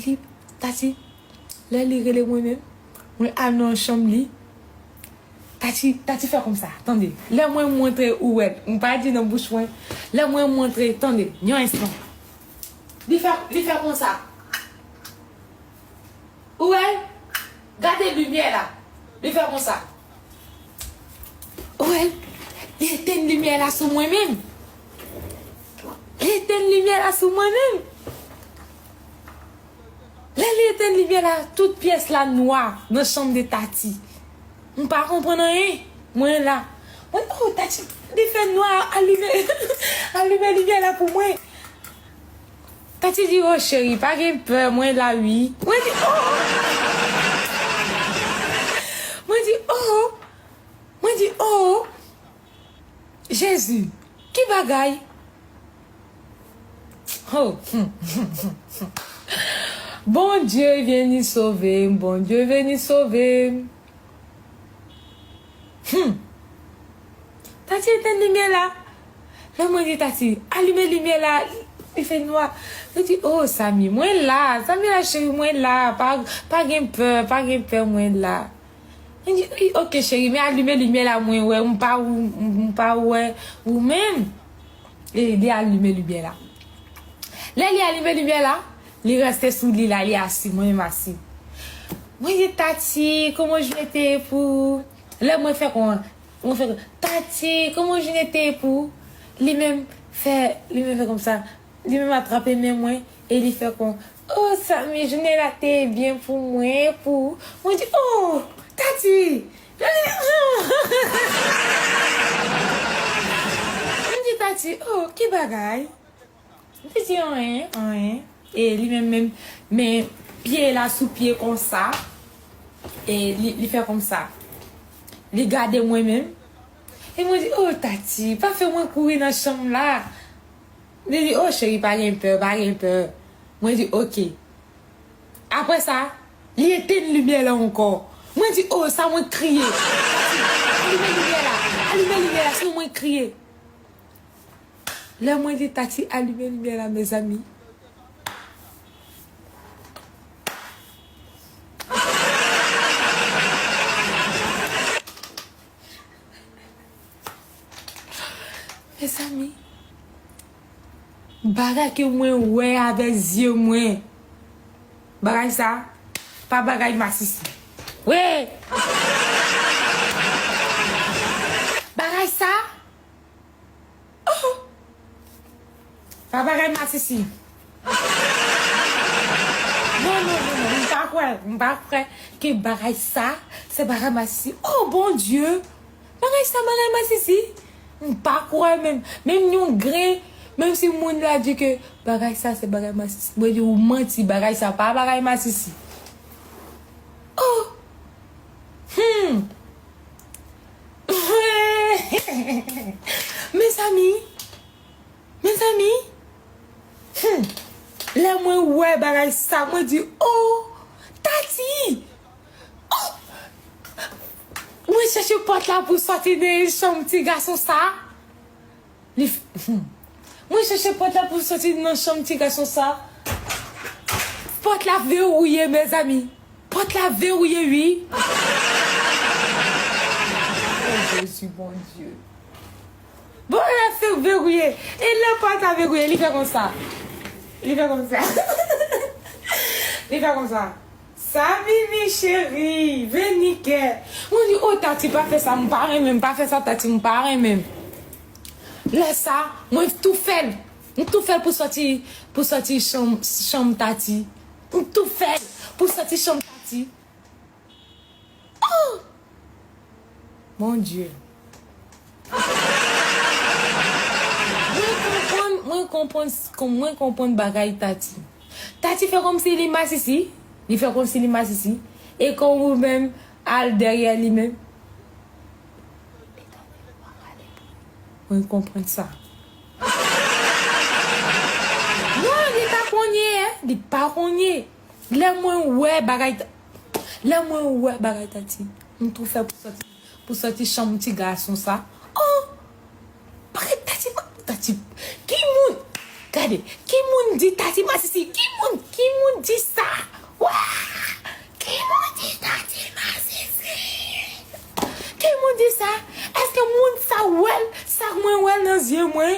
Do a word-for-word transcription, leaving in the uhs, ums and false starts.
Tati, Tati, lè li rele mwen menm, mwen al nan chanm li. Tati, Tati fè konsa, tande. Lè mwen montre ou wè l, m pa di nan bouch mwen. Lè mwen montre, tande, yon enstan. Li fè, li fè konsa. Ou wè l? Gade limyè la. Li fè konsa. Ou wè l? Li etenn limyè la sou mwen menm. Li etenn limyè la sou mwen menm. Lè li etenn limyè la, tout pyès la nwa nan chanm de Tati. M pa konprann anyen. Mwen la. Mwen, oh, Tati, li fè nwa, alime, alime limyè la pou mwen. Tati di, oh, cheri, pa gen pè, mwen la, wi. Mwen di, oh! Mwen di, oh! Mwen di, oh! Jezi, ki bagay? Oh! Bondye vini sove m, Bondye vini sove m. Hmm. Tati etenn limyè la. Lè mwen di Tati, alime limyè la, li fè nwa. Li di, oh, Samy, mwen la. Samy la, cheri, mwen la. Pa, pa gen pè, pa gen pè, mwen la. Mwen di, wi, ok, cheri, men alime limyè la, mwen wè, m pa, m pa wè ou menm. E li alime limyè la. Lè li alime limyè la, li reste sou li la, li asi, mwen menm asi. Mwen di, Tati, comment je vais pour... Lè mwen fè kon, mwen fè kon, Tati, comment je vais pour... Li menm fè, li menm fè konsa. Li menm atrape men mwen, e li fè kon, oh, Samy, jounen la te byen pou mwen, pou... Mwen di, oh, Tati! Mwen di, Tati, oh, ki bagay? Li di anyen, anyen. E li menm, menm, men pye la sou pye konsa. E li, li fè konsa. Li gade mwen menm. E mwen di, oh, Tati, pa fè mwen kouri nan chanm la. Li di, oh, cheri, pa gen pè, pa gen pè. Mwen di, ok. Apre sa, li etenn limyè la ankò. Mwen di, oh, sa mwen kriye. Tati, alime limyè la. Alime limyè la, sinon mwen kriye. Lè mwen di Tati alime limyè la, mezanmi. Mezanmi, bagay ke mwen wè avèk zye mwen, bagay sa, pa bagay masisi. Wi! Bagay sa, oh! Pa bagay masisi. Non, non, non, non, m pa kwè, m pa kwè ke bagay sa, se bagay masisi. Oh, Bondye! Bagay sa, bagay masisi. M pa kwè menm. Menm yon grenn, menm si moun la di ke bagay sa, se bagay masisi. Mwen di ou manti, bagay sa, pa bagay masisi. Oh! Hmm! Mezanmi, mezanmi, hmm, lè mwen wè bagay sa, mwen di, oh, Tati! Oh! Mwen chèche pòt la pou sòti nan chanm ti gason sa. Li f-, hmm. Mwen chèche pòt la pou sòti nan chanm ti gason sa. Pòt la verouye, mezanmi. Pòt la verouye, wi. Oh, Jezi, Bondye. Bon, la se verouye. E lè pòt la verouye, li fè konsa. Li fè konsa. Li fè konsa. Samimi cheri, vini kè. Mwen di, oh, Tati, pa fè sa, m pa renmen, pa fè sa, Tati, m pa renmen. Lè sa, mwen tou fè l. M tou fè l pou sòti, pou sòti chanm, chanm Tati. M tou fè l pou sòti chanm Tati. Oh! Bondye. Mwen konprann, mwen konprann, mwen konprann bagay Tati. Tati fè kòmsi li masisi. Li fè kòmsi li masisi. E kon ou menm al dèyè li menm. Mwen konprann sa. Non, li pa konnen, li pa konnen. Lè mwen wè bagay, lè mwen wè bagay Tati, m tou fè pou sòti, pou sòti chanm ti gason sa. Oh! Bagay Tati, Tati, ki moun, gade, ki moun di Tati masisi, ki moun, ki moun di sa? Èske moun sa wè l, sa k mwen wè l nan zye mwen?